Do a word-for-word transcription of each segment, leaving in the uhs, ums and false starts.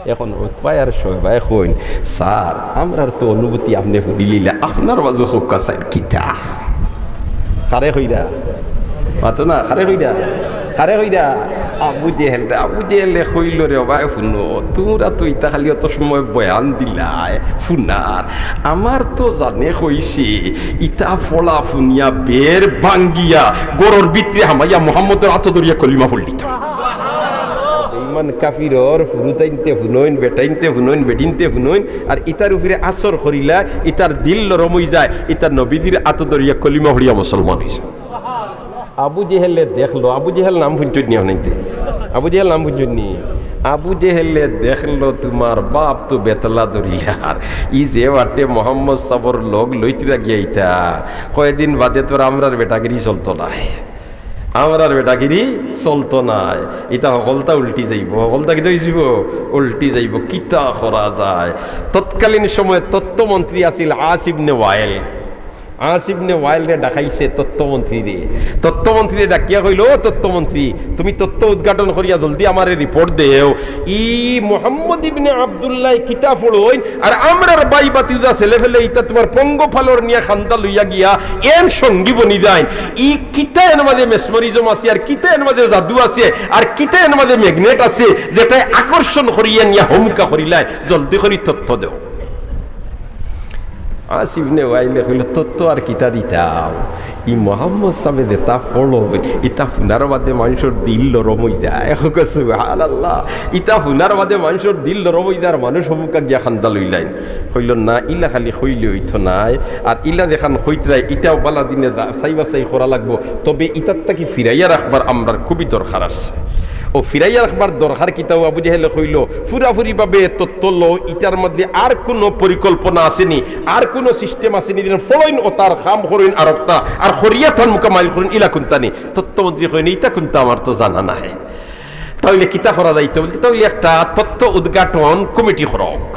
এখন উতবায় আর শয়বায় কইন, "স্যার, আমরার তো অনুভূতি আপনে হুনিলিলা, আপনার বাজু কউক্কা স্যার কিতা?" কারে কইরা? মাতো না, কারে কইরা? কারে কইরা? আবু জেহেলরে। আবু জেহেলে কইলো, "রে ভাই, হুনো, তুমরা তো ইতা খালি অত সময় বয়ান দিলায়, হুনার। আমার তো জানে কইছে, ইতা ফলা হুনিয়া বের ভাঙ্গিয়া ঘরর ভিতরে হামাইয়া মোহাম্মদর আতো ধরিয়া কলিমা পড়লিতা।" বেঈমান কাফিরর ফুরুতাইন্তে হুনইন, বেটাইন্তে হুনইন, বেটিন্তে হুনইন, আর ইতার উপরে আসর করিলা, ইতার দিল নরম অইযায়, ইতার নবীজির আতো ধরিয়া কলিমা পড়িয়া মুসলমান অইযায়। আবু জেহেলে দেখলো, আবু জেহেল নাম হুনছইন নি আপনাইন্তে? আবু জেহেল নাম হুনছইন নি? আবু জেহেলে দেখলো, তুমার বাপ তো বেতলা ধরিলার, ই যে বাটে মোহাম্মদ সাবর লগ লইতরা গিয়া ইতা, কয়দিন বাদে তো আর আমরার বেটাগিরি চলতো নায়। আমরার বেটাগিরি চলতো নায়। ইতা হকলতা উল্টি যাইবো, হকলতা কিতা অইযিবো? উল্টি যাইবো। কিতা করা যায়? তৎকালীন সময়ে তথ্যমন্ত্রী আছিল আস ইবনে ওয়াইল। আস ইবনে ওয়াইলরে ডাকাইছে তথ্যমন্ত্রীরে। তথ্যমন্ত্রীরে ডাকিয়া কইলো, "ও তথ্যমন্ত্রী, তুমি তথ্য উদ্ঘাটন করিয়া জলদি আমারে রিপোর্ট দেও। ই মোহাম্মদ ইবনে আব্দুল্লাহ কিতা পড়ইন, আর আমরার ভাই ভাতিজা ছেলে পেলে ইতা তুমার পঙ্গপালর নিয়া কান্দা লইয়া গিয়া এন সঙ্গী বনি যাইন। ই কিতা এন মাঝে মেসমরিজম আছে, আর কিতা এন মাঝে জাদু আছে, আর কিতা এন মাঝে ম্যাগনেট আছে, যেটায় আকর্ষণ করিয়া নিয়া হমকা করিলায়, জলদি করি তথ্য দেও।" আস ইবনে ওয়াইলে কইলো, "তথ্য আর কিতা দিতাম? ই মোহাম্মদ সাবে যেতা পড়ইন, ইতা হুনার বাদে মানষর দিল নরম অইযায়।" কউক্কা সুবহানাল্লাহ। ইতা হুনার বাদে মানষর দিল নরম অইযায়, আর মানুষ হমকা গিয়া কান্দা লইলাইন। কইলো, "না, ইলা খালি কইলে অইতো নায়, আর ইলা যেখান কইতরায়, ইটাও বালা দিনে যা-, চাই বাছাই করা লাগবো, তবে ইতার থাকি ফিরাইয়া রাখবার আমরার খুবই দরকার আছে।" ও ফিরাইয়া রাখবার দরকার কিতা? ও আবু জেহেলে কইলো, "পুরাপুরি ভাবে তথ্য লও, ইটার মধ্যে আর কুনু পরিকল্পনা আছে নি, আর কুনু সিস্টেম আছে নি, যেন ফলইন ও তার কাম করইন আর একটা, আর করিয়া তান মুখা মাইল করইন, ইলা কুন্তা নি?" তথ্যমন্ত্রী কইন, "ইতা কুন্তা আমার তো জানা নাই।" তাইলে কিতা করা যাইতো? বলতে, "তাইলে একটা তথ্য উদ্ঘাটন কমিটি করউক।"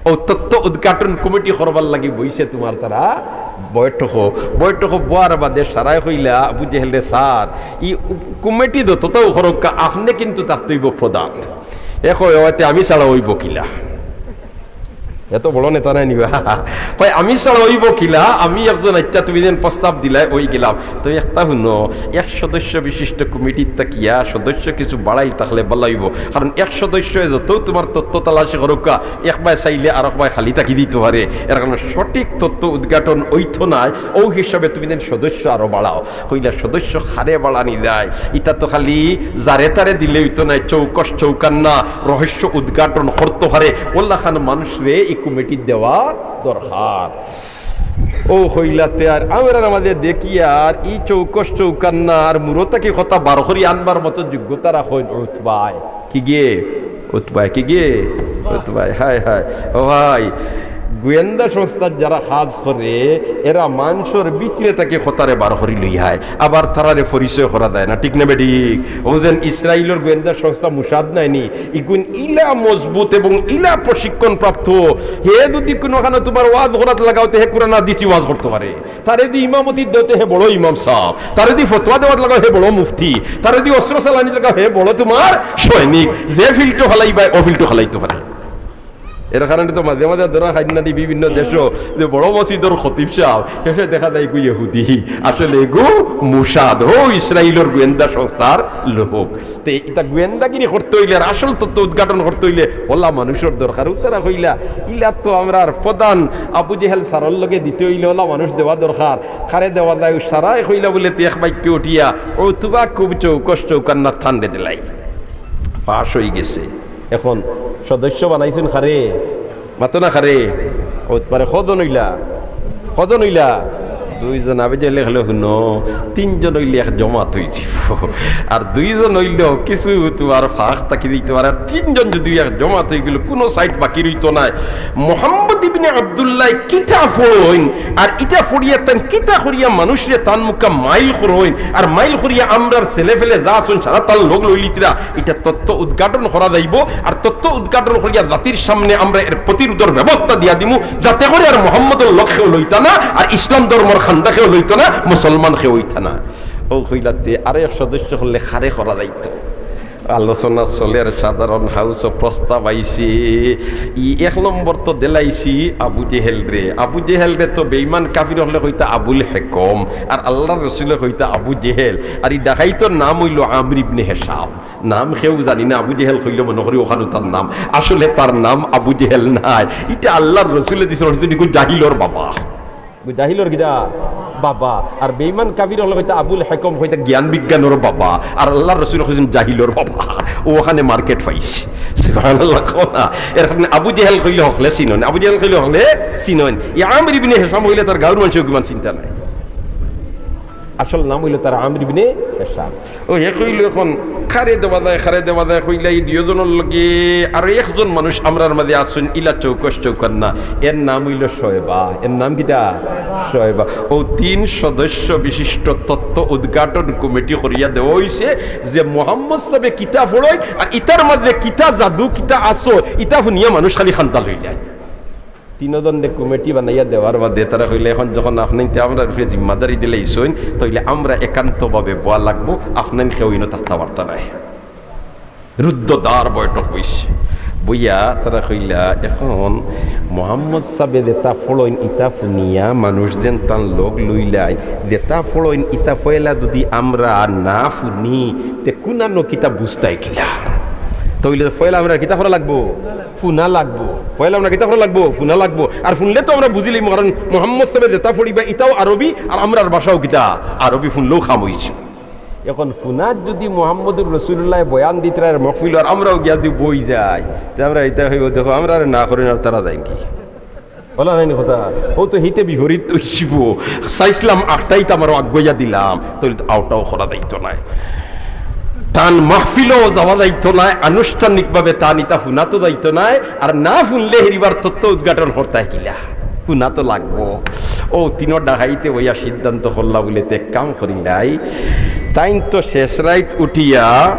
ও তথ্য উদ্ঘাটন কমিটি করবার লাগি বইছে তুমার তারা বৈঠকো। বৈঠকো বওয়ার বাদে সারায় কইলা, "আবু জেহেলরে, স্যার, ই কমিটি যততাউ করউক্কা, আপনে কিন্তু থাকতে অইবো প্রধান।" এ কয়, "অতে আমি ছাড়া অইবো কিলা? এত বড় নেতা নায় নি বা?" কয়, "আমি ছাড়া অইবো কিলা? আমি একজন আইচ্ছা, তুমি যেন প্রস্তাব দিলায়, অই গেলাম।" তো একটা হুনো, এক সদস্য বিশিষ্ট কমিটির থাকিয়া সদস্য কিছু বাড়াইল থাকলে বালা অইবো, কারণ এক সদস্য যত তুমার তথ্য তালাশি করউক্কা, এক বায় চাইলে আর এক বায় খালি থাকি দিতো পারে। এর কারণে সঠিক তথ্য উদ্ঘাটন অইতো নায়, অউ হিসাবে তুমি যেন সদস্য আরো বাড়াও। কইলা, "সদস্য কারে বাড়ানি যায়? ইতা তো খালি যারে তারে দিলে অইতো নায়, চৌকস চৌকান্না রহস্য উদ্ঘাটন করতো পারে, অলাখান মানুষরে ই কমিটিত দেওয়া দরকার।" ও কইলা তে আর আমরার মাঝে দেখিয়ার ই চৌকস চৌকান্না আর মুরো থাকি কথা বার করি আনবার মতো যোগ্যতা রাখইন উতবায়। কিগিয়ে? উতবায়। কিগিয়ে? উতবায়। হায় হায়। ও ভাই, গোয়েন্দা সংস্থার যারা কাজ করে, এরা মানষর ভিতরে থাকি কথারে বার করি লইয়ায়, আবার তারারে পরিচয় করা যায় না, ঠিক না বেঠিক? অউ যেন ইসরাইলর গোয়েন্দা সংস্থা মোসাদ নায় নি, ইগুন ইলা মজবুত এবং ইলা প্রশিক্ষণপ্রাপ্ত, হে যদি কুনুখানো তুমার ওয়াজ করাত লাগাও, তে হে কুরআন হাদিসি ওয়াজ করতো পারে। তারে যদি ইমামতি দেও, তে হে বড় ইমাম সাব। তারে যদি ফতোয়া দেওয়াত লাগাও, হে বড় মুফতি। তারে যদি অস্ত্র চালানিত লাগাও, হে বড় তুমার সৈনিক। যে ফিল্ডো ফালাইবায়, অউ ফিল্ডো ফালাইতো পারে। এর কারণে তো মাঝে মাঝে ধরা খাইন না নি বিভিন্ন দেশো, যে বড় মসজিদর খতিব সাব, শেষে দেখা যায় এগু ইহুদি, আসলে এগু মোসাদ, অউ ইসরাইলর গোয়েন্দা সংস্থার লোক। তে ইতা গোয়েন্দাগিরি করতে অইলে আর আসল তথ্য উদ্ঘাটন করতে অইলে অলা মানুষর দরকার। উতারা কইলা, "ইলা তো আমরার প্রধান আবু জেহেল সারর লগে দিতে অইলে অলা মানুষ দেওয়া দরকার।" কারে দেওয়া যায়? সারায় কইলা বুলে তে এক বাক্যে উঠিয়া, "উতবা খুব চৌকস চৌকান্না, তানরে দিলাই।" পাশ অইগেছে। এখন সদস্য বানাইছইন কারে? মাতো না কারে? উতবারে। কয়জন অইলা? কয়জন অইলা? দুইজন। আবু জেহেলে কইলো, "হুনো, তিনজন অইলে এক জমাত অইযিবো। আর দুইজন অইলেও কিছু তুমার ফাঁক থাকি দিতো পারে। আর তিনজন যদি এক জমাত অইগেলো, কুনু সাইড বাকি রইতো নায়।" মোহাম্মদ ইবনে আব্দুল্লাহ কিতা পড়ইন, আর ইটা পড়িয়া তান কিতা করিয়া মানুষরে তান মুখা মাইল করইন, আর মাইল করিয়া আমরার ছেলে পেলে যা আছইন সারা তান লগ লইলিতরা, ইটা তথ্য উদ্ঘাটন করা যাইবো। আর তথ্য উদ্ঘাটন করিয়া জাতির সামনে আমরা এর প্রতিরোধর ব্যবস্থা দিয়া দিমু, যাতে করে আর মোহাম্মদর লগ কেউ লইতা না, আর ইসলাম ধর্মর খান্দা কেউ লইতা না, মুসলমান কেউ অইতা না। অউ কইলা তে আরো এক সদস্য করলে কারে করা যাইতো? আলোচনা চলের সাধারণ হাউসো প্রস্তাব আইছে। ই এক নম্বর তো দিলাইছি আবু জেহেলরে। আবু জেহেলরে তো বেইমান কাফির অকলে কইতা আবুল হেকম, আর আল্লার রসুলে কইতা আবু জেহেল। আর ই ডাকাইতর নাম অইলো আমর ইবনে হেশাম। নাম কেউ জানি না, আবু জেহেল কইলে মনো করি অখানউ তার নাম। আসলে তার নাম আবু জেহেল নায়, ইটা আল্লার রসুলে দিছইন, অইছে ইগু জাহিলর বাবা। জাহিলর কিতা? বাবা। আর বেইমান কাফির অকলে কইতা আবুল হেকম, কইতা জ্ঞান বিজ্ঞানর বাবা। আর আল্লার রসুলে কইছইন জাহিলর বাবা। অউ অখানে মার্কেট পাইছে। সুবহানাল্লাহ কও না। এর কারণে আবু জেহেল কইলে হকলে চিনইন, আবু জেহেল কইলে হকলে চিনইন। ই আমর ইবনে হেশাম কইলে তার গাউর মানষেও কিমান চিনতা নায়। আসল নাম অইলো তার আমর ইবনে হেশাম। অউ হে কইলো, অখন কারে দেওয়া যায়, কারে দেওয়া যায় কইলা, ই দুইওজনর লগে আরো একজন মানুষ আমরার মাঝে আছইন, ইলা চৌকস চৌকান্না। এর নাম অইলো শোয়েবা। এর নাম কিতা? শোয়েবা। অউ তিন সদস্য বিশিষ্ট তত্ত্ব উদ্ঘাটন কমিটি করিয়া দেওয়া অইছে যে মোহাম্মদ সাবে কিতা পড়ইন আর ইতার মাঝে কিতা জাদু, কিতা আসর, ইতা হুনিয়া মানুষ খালি খান্দাল অইযায়। তিনজনরে কমিটি বানাইয়া দেওয়ার বাদে তারা কইলা, অখন যখন আপনে ইতা আমরার উপরে জিম্মাদারি দিলাইছইন, তাইলে আমরা একান্তভাবে বওয়া লাগবো, আপনাইন কেউ ইনো থাকতা পারতা নায়। রুদ্ধদ্বার বৈঠক অইছে। বইয়া তারা কইলা, অখন মোহাম্মদ সাবে যেতা পড়ইন ইতা হুনিয়া মানুষ যেন তান লগ লইলাইন, যেতা পড়ইন ইতা পয়লা যুদি আমরা না হুনি, তে কুনানো কিতা বুঝতায় কিলা? তাইলে পয়লা আমরা কিতা করা লাগবো? হুনা লাগবো। পয়লা আমরা কিতা করা লাগবো? হুনা লাগবো। আর হুনলে তো আমরা বুঝিলিমু, কারণ মোহাম্মদ সাবে যেতা পড়িবা ইতাও আরবি, আর আমরার ভাষাও কিতা আরবি, হুনলেউ কাম অইছে। অখন হুনাত যুদি মোহাম্মদুর রসুলুল্লায় বয়ান দিতরা এর মহফিলো, আর আমরাও গিয়া যুদি বই যাই, তে আমরা ইতা কইবো, দেখো, আমরারে না করইন আর তারা যাইন কি? অলা নায়নি কথা? অউ তো হিতে বিপরীত অইযিবো। চাইছলাম আখটাইত আমারে আগুয়াইয়া দিলাম, তাইলে তো অউটাও করা যাইতো নায়। তান মাহফিলো যাওয়া যাইতো নায়, আনুষ্ঠানিকভাবে তান ইতা হুনা তো যাইতো নায়, আর না হুনলে হেরিবার তত্ত্ব উদ্ঘাটন করতায় কিলা? হুনা তো লাগবো। অউ তিনো ডাকাইতে বইয়া সিদ্ধান্ত করলা বুলে, তে এক কাম করিলাই, তাইন তো শেষ রাইত উঠিয়া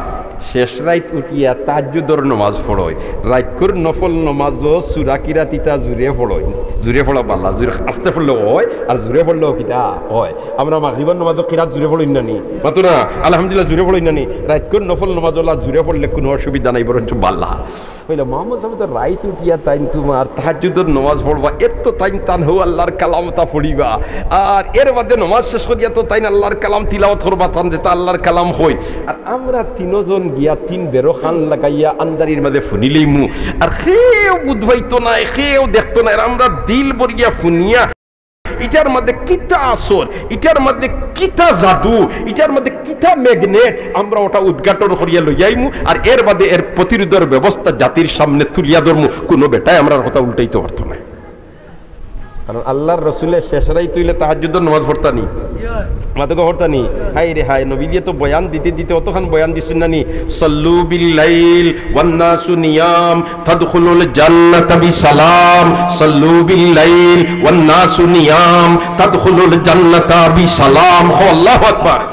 শেষ রাইত উঠিয়া তাহাজ্জুদর নমাজ পড়ইন। রাইতকুর নফল নমাজো সূরা কিরাত ইতা জুরে পড়ইন। জুরে পড়া ভালা, জুরে আস্তে পড়লেও অয়, আর জুরে পড়লেও কিতা অয়। আমরা মাগরিবর নমাজো কিরাত জুরে পড়ইন না নি? মাতো না, আলহামদুলিল্লাহ জুরে পড়ইন না নি? রাইতকুর নফল নমাজ অলা জুরে পড়লে কুনু অসুবিধা নাই, বরঞ্চ ভালা। কইলা, মোহাম্মদ সাবে তো রাইত উঠিয়া তাইন তুমার তাহাজ্জুদর নমাজ পড়বা, এর তো তাইন তান হউ আল্লার কালামতা পড়িবা, আর এর বাদে নমাজ শেষ করিয়া তো তাইন আল্লার কালাম তিলাওয়াত করবা, তান যেতা আল্লার কালাম কইন। আর আমরা তিনজন গিয়া তিন বেরো কান লাগাইয়া আন্দারির মাঝে হুনিলিমু, আর কেউ বুঝ পাইতো নায়, কেউ দেখতো নায়, আর আমরা দিল ভরিয়া হুনিয়া ইটার মাঝে কিতা আসর, ইটার মাঝে কিতা জাদু, ইটার মাঝে কিতা ম্যাগনেট, আমরা অটা উদ্ঘাটন করিয়া লইয়া আইমু, আর এর বাদে এর প্রতিরোধর ব্যবস্থা জাতির সামনে তুলিয়া ধরমু। কুনু বেটায় আমরার কথা উল্টাইতো পারতো নায়। কারণ আল্লার রসুলে শেষ রাইত অইলে তাহাজ্জুদর নমাজ পড়তা নি? মাতো গো পড়তা নি? হায়রে হায়, নবীজিয়ে তো বয়ান দিতে দিতে অতখান বয়ান দিছইন না নি? সল্লু বিল লাইল ওয়ান নাসু নিয়াম, তাদখুলুল জান্নাতা বিসালাম। সল্লু বিল লাইল ওয়ান নাসু নিয়াম, তাদখুলুল জান্নাতা বিসালাম। কও আল্লাহু আকবার।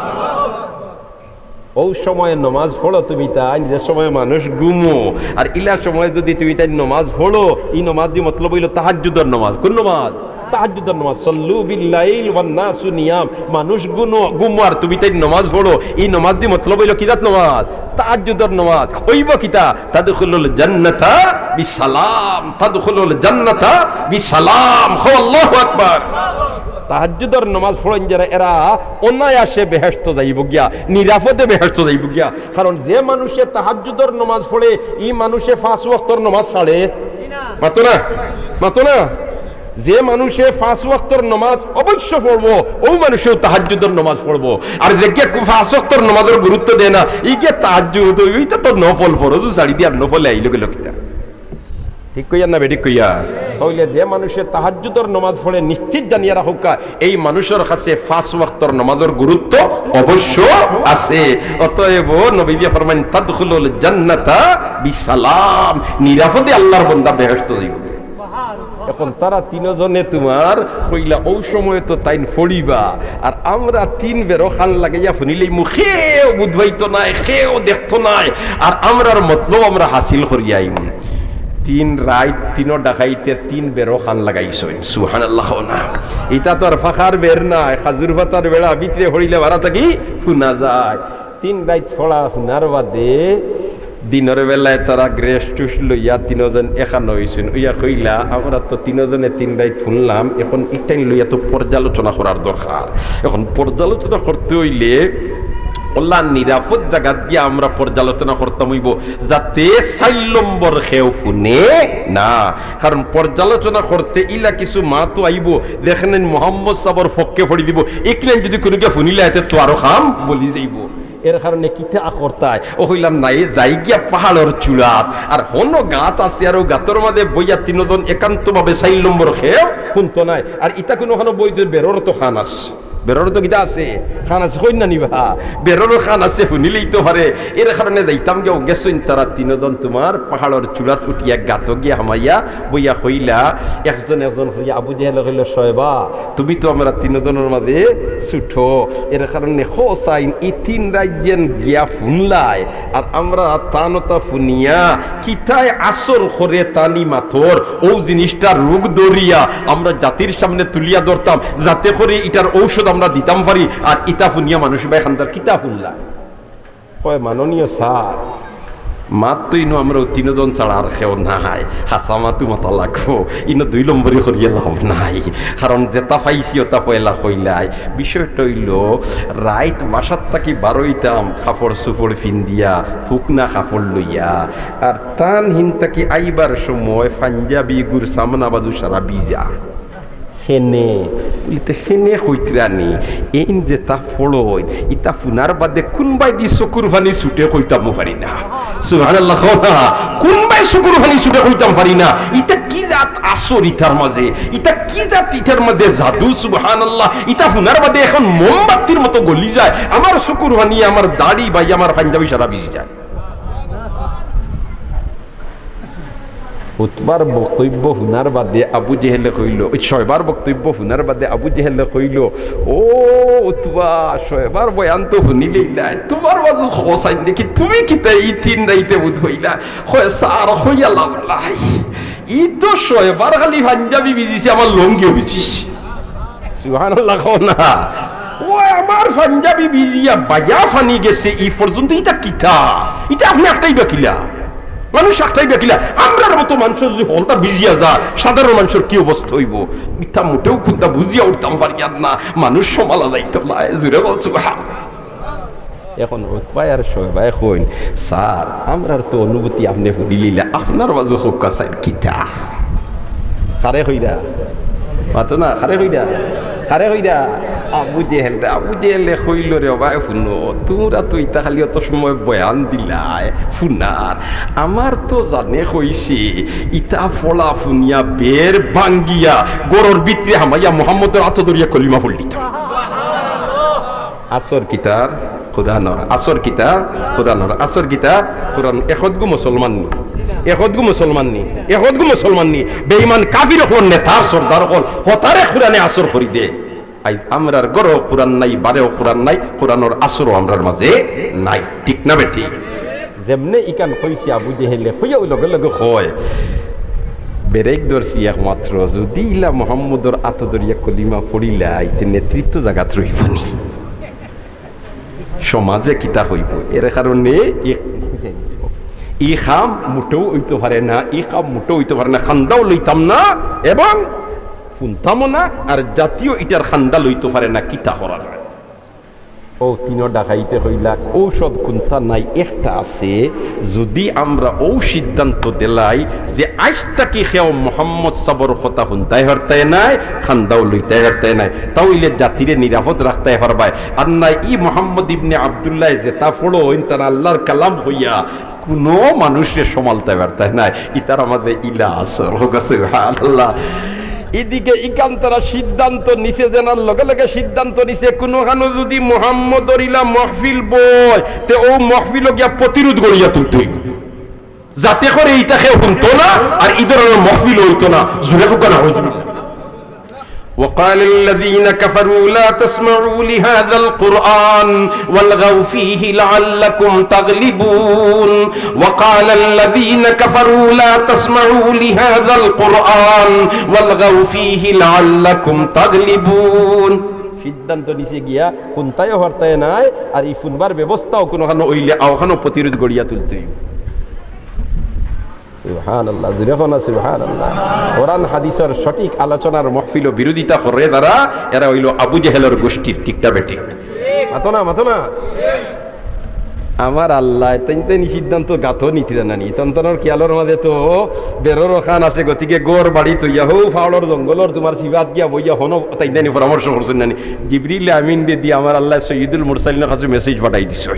অউ সময় নমাজ পড়ো তুমি তাইন, যে সময় মানুষ ঘুমো, আর ইলা সময় যুদি তুমি তাইন নমাজ পড়ো, ই নমাজদি মতলব অইলো তাহাজ্জুদর নমাজ। কুন নমাজ? তাহাজ্জুদর নমাজ। সল্লু বিল লাইল ওয়ান নাসু নিয়াম। মানুষ গুনো-, ঘুমো আর তুমি তাইন নমাজ পড়ো, ই নমাজদি মতলব অইলো কিজাত নমাজ? তাহাজ্জুদর নমাজ। অইবো কিতা? তাদখুলুল জান্নাতা বিসালাম, তাদখুলুল জান্নাতা বিসালাম। কও আল্লাহু আকবার। তাহাজ্জুদর নমাজ পড়ইন যারা, এরা অনায়াসে বেহেশতো যাইবো গিয়া, নিরাপদে বেহেশতো যাইবো গিয়া। কারণ যে মানুষে তাহাজ্জুদর নমাজ পড়ে, ই মানুষে পাঁচ ওয়াক্তর নমাজ ছাড়ে? মাতো না, মাতো না। যে মানুষে পাঁচ ওয়াক্তর নমাজ অবশ্য পড়বো, অউ মানুষেও তাহাজ্জুদর নমাজ পড়বো। আর যেগিয়ে পাঁচ ওয়াক্তর নমাজর গুরুত্ব দেয় না, ইগিয়ে তাহাজ্জুদ, ইটা তো নফল ফরজ, ছাড়ি দিয়া নফলে আইলো গেলো কিতা? ঠিক কইয়ার না বেঠিক কইয়ার? অইলে যে মানুষে তাহাজ্জুদর নমাজ পড়ে, নিশ্চিত জানিয়া রাখউক্কা, এই মানুষর কাছে পাঁচ ওয়াক্তর নমাজর গুরুত্ব অবশ্য আছে। অতএব নবীজি ফরমাইন, "তাদখুলুল জান্নাতা বিসালাম", নিরাপদে আল্লাহর বন্দা বেহেশতো যাইবো। এখন তারা তিনজনে তুমার কইলা, অউ সময় তো তাইন পড়িবা, আর আমরা তিন বেরো কান লাগাইয়া হুনিলিমু, কেউ বুঝ পাইতো নায়, কেউ দেখতো নায়, আর আমরার মতলব আমরা হাসিল করিয়া আইমু। তিন রাইত তিনো ডাকাইতে তিন বেরো কান লাগাইছইন। সুবহানাল্লাহ কও না। ইটা তো আর ফাঁকার বের নায়, খাজুর পাতার বেড়া, ভিতরে পড়িলে বারা থাকি হুনা যায়। তিন রাইত পড়া হুনার বাদে দিনর বেলায় তারা গ্রেস টুস লইয়া তিনজন একখান অইছইন, অইয়া কইলা, "আমরা তো তিনজনে তিন রাইত হুনলাম, এখন ইটাইন লইয়া তো পর্যালোচনা করার দরকার।" এখন পর্যালোচনা করতে অইলে অলা নিরাপদ জাগাত গিয়া আমরা পর্যালোচনা করতাম অইবো, যাতে চাইর নম্বর কেউ হুনে না। কারণ পর্যালোচনা করতে ইলা কিছু মাত আইবো, যেখানে মোহাম্মদ সাবর পক্ষে পড়ি দিবো, ইখান যুদি কুনুগিয়ে হুনিলায়, তে তো আরো কাম বলি যাইবো। এর কারণে কিতা করতায়? অউ কইলাম, "নাই, যাই গিয়া পাহাড়র চূড়াত, আর হনো গাত আছে, আর অউ গাতর মাঝে বইয়া তিনজন একান্তভাবে চাইর নম্বর কেউ হুনতো নায়।" আর ইতা কুনুখানো বই যে বেরর তো কান আছে, বেরর তো কিতা আছে, কান আছে, কইন না নি বা, বেররও কান আছে, হুনিলেই তো পারে। এর কারণে যাইতাম গিয়া, অউ গেছইন তারা তিনজন তুমার পাহাড়র চূড়াত উঠিয়া গাতো গিয়া হামাইয়া বইয়া কইলা, একজন একজন করিয়া আবু জেহেলে কইলো, "শোয়বা, তুমি তো আমরা তিনজনর মাঝে ছুটো, এর কারণে কও চাইন, ই তিন রাইত যেন গিয়া হুনলায়, আর আমরা তান অতা হুনিয়া কিতায় আসর করে তানি মাতর, অউ জিনিসটা রোগ ধরিয়া আমরা জাতির সামনে তুলিয়া ধরতাম, যাতে করে ইটার ঔষধ আমরা দিতাম পারি, আর ইতা হুনিয়া মানুষ বায় কান্দার কিতা হুনলায়।" কয়, "মাননীয় স্যার, মাত তো ইনো আমরা অউ তিনজন ছাড়া আর কেউ নাই, হাছা মাতু মাতা লাগবো, ইনো দুই নম্বরি করিয়া লাভ নাই, কারণ যেতা পাইছি অতা পয়লা কইলাই। বিষয়টা অইলো, রাইত বাসার থাকি বারইতাম কাপড় চুপড় ফিন্দিয়া, ফুকনা কাপড় লইয়া, আর তান হিন থাকি আইবার সময় পাঞ্জাবি গুর সামনা বাজু সারা ভিজা।" কেনে? বুলে, "তে কেনে কইতরা নি? এইন যেতা পড়ইন, ইতা হুনার বাদে কুনবায়দি চকুর পানি ছুটে কইতামও পারি না।" সুবহানাল্লাহ কও না। কুনবায় চকুর পানি ছুটে কইতাম পারি না। ইতা কি জাত আসর ইতার মাঝে? ইতা কি জাত ইতার মাঝে জাদু? সুবহানাল্লাহ। ইতা হুনার বাদে এখন মোমবাতির মতো গলি যায়। আমার চকুর পানি, আমার দাড়ি ভাই, আমার পাঞ্জাবি সারা ভিজি যায়। উতবার বক্তব্য হুনার বাদে আবু জেহেলে কইলো, ওই শয়বার বক্তব্য হুনার বাদে আবু জেহেলে কইলো, "ও উতবা, শয়বার বয়ান তো হুনিলাইলায়, তুমার বাজু কও চাইন দেখি, তুমি কিতা ই তিন রাইতে বুধ অইলা?" কয়, "স্যার, কইয়া লাভ নাই, ই তো শয়বার খালি পাঞ্জাবি ভিজিছে, আমার লুঙ্গিও ভিজিছে।" সুবহানাল্লাহ কও না। ও আমার পাঞ্জাবি ভিজিয়া বাজা পানি গেছে, ই পর্যন্ত ইতা কিতা? ইতা আপনে আটকাইবা কিলা? মানুষ আটকাইবা কিলা? আমরার মতো মানষর যুদি হকলতা ভিজিয়া যায়, সাধারণ মানষর কি অবস্থা অইবো? ইতা মুটেও কুন্তা বুঝিয়া উঠতাম পারিয়ার না, মানুষ সামালা যাইতো নায়। জুরে কও সুবহান। এখন উতবায় আর শয়বায় কইন, "স্যার, আমরার তো অনুভূতি আপনে হুনিলাইলা, আপনার বাজু কউক্কা চাইন কিতা?" কারে কইরা? মাতো না, কারে কইরা? কারে কইরা? আবু জেহেলরে। আবু জেহেলে কইলো, "রে ভাই, হুনো, তুমরা তো ইতা খালি অত সময় বয়ান দিলায়, হুনার। আমার তো জানে কইছে, ইতা পড়া হুনিয়া বের ভাঙ্গিয়া ঘরর ভিতরে হামাইয়া মুহাম্মদর আতো ধরিয়া কলিমা পড়লিতা।" আসর কিতার? কুরআনর। আসর কিতার? কুরআনর। আসর কিতার? কুরআন। একতগু মুসলমান নি? একতগু মুসলমান নি? একতগু মুসলমান নি? বেঈমান কাফির অকলর নেতার সর্দার অকল, হতারে কুরআনে আসর করি দে। আই, আমরার ঘরেও কুরআন নাই, বারেও কুরআন নাই, কুরআনর আসরও আমরার মাঝে নাই। ঠিক না বেঠিক? যেমনে ইখান কইছে আবু জেহেলে, কইয়া অউ লগে লগে কয়, "ব্রেক ধরছি একমাত্র, যুদি ইলা মুহাম্মদর আতো ধরিয়া কলিমা পড়িলাইতে নেতৃত্ব জাগাত রইবো নি, সমাজে কিতা কইবো?" এর কারণে ই, ই কাম মুটেও অইতো পারে না, ই কাম মুটেও অইতো পারে না, কান্দাও লইতাম না এবং হুনতামও না, আর জাতিও ইটার কান্দা লইতো পারে না, কিতা করা যায়? অউ তিনো ডাকাইতে কইলা, ঔষধ কুন্তা নাই, একটা আছে। যুদি আমরা অউ সিদ্ধান্ত দিলাই যে আইজ থাকি কেউ মোহাম্মদ সাবর কথা হুনতায় পারতায় নায়, কান্দাও লইতায় পারতায় নায়, তা অইলে জাতিরে নিরাপদ রাখতায় পারবায়। আর নায় ই মোহাম্মদ ইবনে আব্দুল্লাহ যেতা পড়ইন, তারা আল্লাহর কালাম কইয়া কুনু মানুষরে সামালতায় পারতায় নায়। ইতার মাঝে ইলা আসর, কউক্কা সুবহানাল্লাহ। ইদিকে ইখান তারা সিদ্ধান্ত নিছে, জানার লগে লগে সিদ্ধান্ত নিছে, কুনুখানো যুদি মুহাম্মদর ইলা মহফিল বয়, তে অউ মহফিলো গিয়া প্রতিরোধ গড়িয়া তুলতে অইবো, যাতে করে ইতা কেউ হুনতো না, আর ই ধরনর মহফিল অইতো না। জুরে কউক্কা না, নাউজুবিল্লাহ। وقال الذين كفروا لا تسمعوا لهذا القرآن والغوا فيه لعلكم تغلبون. وقال الذين كفروا لا تسمعوا لهذا القرآن والغوا فيه لعلكم تغلبون. সিদ্ধান্ত নিছে গিয়া হুনতায়ও পারতায় নায়, আর ই হুনবার ব্যবস্থাও কুনুখানো অইলে অখানো প্রতিরোধ গড়িয়া তুলতে অইবো। সুবহানাল্লাহ, জোরে কও না সুবহানাল্লাহ। কোরআন হাদিসর সঠিক আলোচনার মহফিলো বিরোধিতা করে যারা, এরা অইলো আবু জেহেলর গোষ্ঠীর, ঠিক না বেঠিক? মাতো না, মাতো না। আমার আল্লায় তাইন তাইন সিদ্ধান্ত গাতো নিতরা নানি। তান তানর খিয়ালর মাঝে তো বেড়র অখান আছে, গতিকে ঘর বাড়ি থইয়া হউ পাহাড়র জঙ্গলর তুমার সিবাত গিয়া বইয়া হনো তাইন তাইন পরামর্শ করছইন নানি। জিবরিল আমিনরে দি আমার আল্লায় সৈয়দুল মুরসালিনর কাছে message পাঠাই দিছইন।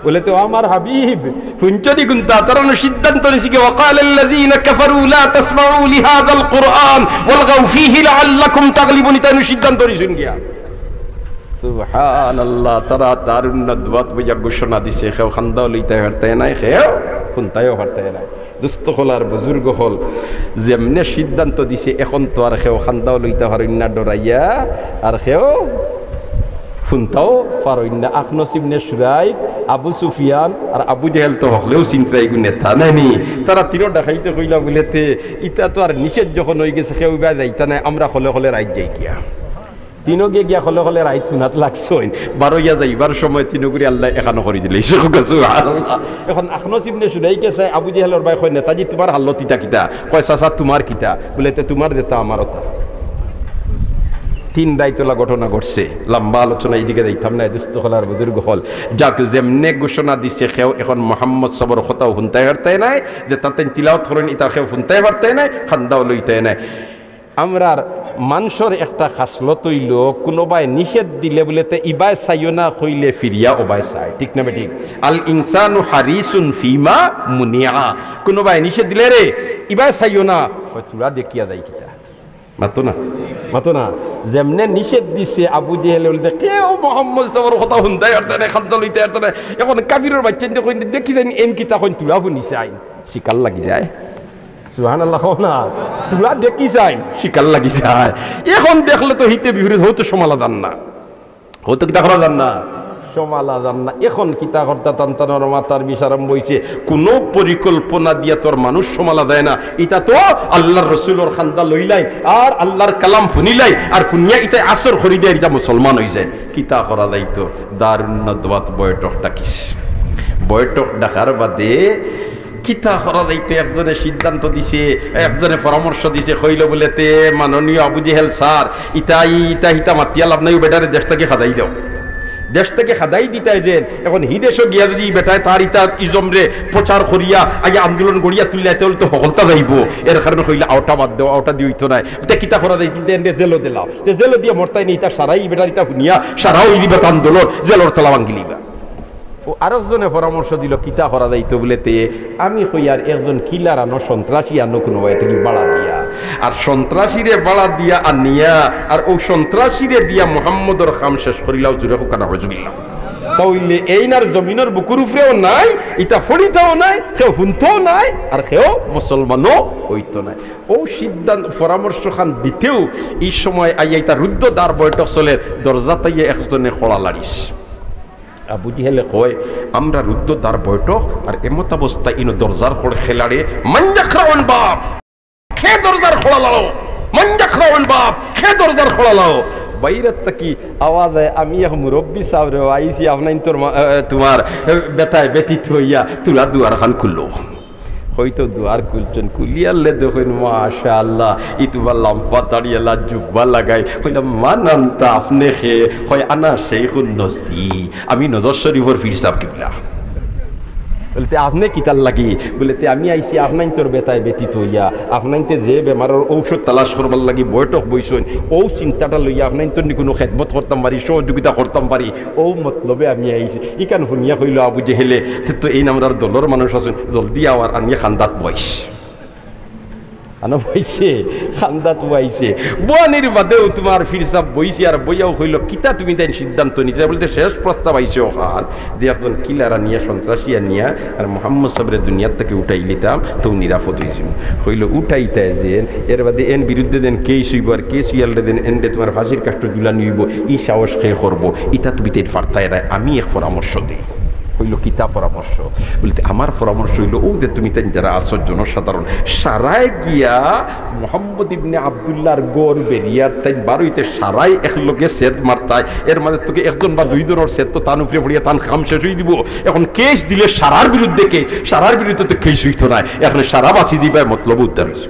বলে তো আমার হাবিব, হুনছো নি কুন্তা? তারা নু সিদ্ধান্ত নিছে কি, وقال الذين كفروا لا تسمعوا لهذا القرآن والغوا فيه لعلكم تغلبون। ইতা নু সিদ্ধান্ত নিছইন গিয়া। সুবহানাল্লাহ, তারা দারুন নাদওয়াত বইয়া ঘোষণা দিছে, কেউ কান্দাও লইতায় পারতায় নায়, কেউ হুনতায়ও পারতায় নায়। দোস্ত অকল আর বুজুর্গ অকল, যেমনে সিদ্ধান্ত দিছে, এখন তো আর কেউ কান্দাও লইতা পারইন না ডরাইয়া, আর কেউ হুনতাও পারইন না। আখনস ইবনে শুরাইক, আবু সুফিয়ান আর আবু জেহেল তো হকলেও চিন্তাইগু নেতা নায়নি। তারা তিনো ডাকাইতে কইলা বুলে তে, ইতা তো আর নিষেধ যখন অইগেছে, কেউ ইবায় যাইতা নায়, আমরা খলে খলে রাইত যাই গিয়া। তিনো গিয়া গিয়া খলে খলে রাইত হুনাত লাগছইন। বারইয়া যাইবার সময় তিনোগুরে আল্লায় একখানো করি দিলে। সুবহানাল্লাহ। এখন আখনস ইবনে শুরাইকে চায়, আবু জেহেলর বায় কয়, "নেতাজি, তুমার হালত ইতা কিতা?" কয়, "চাচা, তুমার কিতা?" বুলে, "তে তুমার যেতা আমারও তা।" তিন রাইত অলা ঘটনা ঘটছে, লম্বা আলোচনা, ইদিকে যাইতাম নায়, দোস্ত অকল আর বুজুর্গ অকল। যাক, যেমনে ঘোষণা দিছে, কেউ এখন মোহাম্মদ সাবর কথাও হুনতায় পারতায় নায়, যেতা তাইন তিলাওয়াত করইন ইতা কেউ হুনতায় পারতায় নায়, কান্দাও লইতায় নায়। আমরার মানষর একটা খাসলত অইলো, কুনুবায় নিষেধ দিলে বুলে তে ইবায় চাইও না কইলে ফিরিয়া ওবায় চায়, ঠিক না বেঠিক? আল ইনসানু হারিসুন ফিমা মুনিআ। কুনুবায় নিষেধ দিলে রে ইবায় চাইও না, কয় তুরা দেখিয়া যাই কিতা। মাতো না, মাতো না। যেমনে নিষেধ দিছে আবু জেহেলে বুলে তে কেউ মোহাম্মদ সাবর কথা হুনতায় পারতায় নায়, কান্দা লইতায় পারতায় নায়। এখন কাফিরর বাইচ্চাইন্তে কইন, "দেখি যাইন এন কিতা কইন, তুরা হুনি চাইন।" শিকার লাগি যায়। সুবহানাল্লাহ কও না। তুরা দেখি চাইন, শিকার লাগি যায়। এখন দেখলে তো হিতে বিপরীত, হউ তো সমালা যার না। হউ তো কিতা করা যার না? সমালা যার না। এখন কিতা করতা, তান তানর মাথার বিষ আরম্ভ অইছে। কুনু পরিকল্পনা দিয়া তো আর মানুষ সমালা যায় না। ইতা তো আল্লার রসুলর কান্দা লইলাইন, আর আল্লার কালাম হুনিলাইন, আর হুনিয়া ইতায় আসর করি দেয়, ইতা মুসলমান অইযায়। কিতা করা যাইতো? দারুন নাদওয়াত বৈঠক ডাকিছে। বৈঠক ডাকার বাদে কিতা করা যাইতো? একজনে সিদ্ধান্ত দিছে, একজনে পরামর্শ দিছে, কইলো বুলে তে, "মাননীয় আবু জেহেল স্যার, ইতা ই-, ইতা হিতা মাতিয়া লাভ নাই, অউ বেটারে দেশ থাকি খেদাই দেও।" দেশ থাকি খেদাই দিতায় যেন, এখন হি দেশো গিয়া যুদি ই বেটায় তার ইতা ইজমরে প্রচার করিয়া আগে আন্দোলন গড়িয়া তুলিলায়, তে অইলে তো হকলতা যাইবো। এর কারণে কইলা, "অউটা বাদ দেও, অউটা দি অইতো নায়।" তে কিতা করা যাইতো? তে এনরে জেলো দিলাও। তে জেলো দিয়া মরতায় নি, ইতা সারাই ই বেটার ইতা হুনিয়া সারা অই দিবা আন্দোলন, জেলর তালা ভাঙ্গিলিবা। অউ আরকজনে পরামর্শ দিলো, কিতা করা যাইতো? বুলে তে আমি কই, আর একজন কিলার আনো, সন্ত্রাসী আনো কুনুবায় থাকি ভাড়া দিয়া, আর সন্ত্রাসীরে ভাড়া দিয়া আনিয়া, আর অউ সন্ত্রাসীরে দিয়া মোহাম্মদর কাম শেষ করিলাও। জুরে কউক্কা না, নাউজুবিল্লাহ। তা অইলে এইন আর জমিনর বুকুর উপরেও নাই, ইতা ফড়িতাও নাই, কেউ হুনতোও নাই, আর কেউ মুসলমানও অইতো নায়। অউ সিদ্ধান্ত, পরামর্শখান দিতেউ ই সময় আইয়া ইতা রুদ্ধদ্বার বৈঠক চলের, দরজাত আইয়া একজনে কড়া লাড়িছে। আবু জেহেলে কয়, "আমরা রুদ্ধদ্বার বৈঠক, আর এমতাবস্থা ইনো দরজার কড় খেলাড়ে, মান ইয়াকরাউল বাব, কে দরজার কড়া লাড়ো, মান ইয়াকরাউল বাব, কে দরজার কড়া লাড়ো।" বাইরাত থাকি আওয়াজ আয়, "আমি এক মুরব্বি সাবরে, আইছি আপনাইনতর মা-, এ, তুমার, এ, বেটায় ব্যথিত অইয়া, তুরা দুয়ারখান খুলো।" হয়তো দুয়ার খুলছইন, খুলিয়ারলে দেখইন, মাশাআল্লাহ, ই তুমার লাম্বা দাড়িআলা, জুব্বা লাগাই। কইলা, "মান আনতা, আপনে কে?" কয়, "আনা শেখুন নজদি, আমি নজর শরীফর পীর সাব কিবলা।" বুলে, "তে আপনে কিতার লাগি?" বুলে, "তে আমি আইছি আপনাইনতর বেটায় ব্যথিত অইয়া, আপনাইনতে যে বেমারর ঔষধ তালাশ করবার লাগি বৈঠক বইছইন, অউ চিন্তাটা লইয়া আপনাইনতর নি কুনু খেদমত করতাম পারি, সহযোগিতা করতাম পারি, অউ মতলবে আমি আইছি।" ইখান হুনিয়া কইলো আবু জেহেলে, "তে তো এইন আমরার দলর মানুষ আছইন, জলদি আও, আর আনিয়া কান্দাত বওয়াইছ।" আনো বওয়াইছে, কান্দাত বওয়াইছে। বওয়ানির বাদেউ তুমার পীর সাব বইছে, আর বইয়াউ কইলো, "কিতা তুমি তাইন সিদ্ধান্ত নিতায়?" বুলে, "তে শেষ প্রস্তাব আইছে অখান, যে একজন কিলার আনিয়া, সন্ত্রাসী আনিয়া, আর মোহাম্মদ সাবরে দুনিয়ার থাকি উঠাইলিতাম, তেউ নিরাপদ অইযিবো।" কইলো, "উঠাইতায় যেন, এর বাদে এন বিরুদ্ধে যেন কেস অইবো, আর কেস অইয়ারলে যেন এনরে তুমার ফাঁসির কাষ্ঠো ঝুলানি অইবো, ই সাহস কে করবো? ইতা তুমি তাইন পারতায় নায়, আমি এক পরামর্শ দেই।" কিতা পরামর্শ? বলতে, আমার পরামর্শ অইলো, অউ যে তুমি তাইন যারা আছো জনসাধারণ, সারায় গিয়া মোহাম্মদ ইবনে আব্দুল্লাহর ঘর বেরিয়ার তাইন বারইতে সারায় একলগে সেদ মারতায়, এর মাঝে থাকি একজন বা দুইজনর সেদ তো তান উপরে পড়িয়া তান কাম শেষ অই দিবো। এখন কেস দিলে সারার বিরুদ্ধে কেস, সারার বিরুদ্ধে তো কেস অইতো নায়, এখন সারা বাঁচি দিবায়, মতলব উদ্ধার অইছে।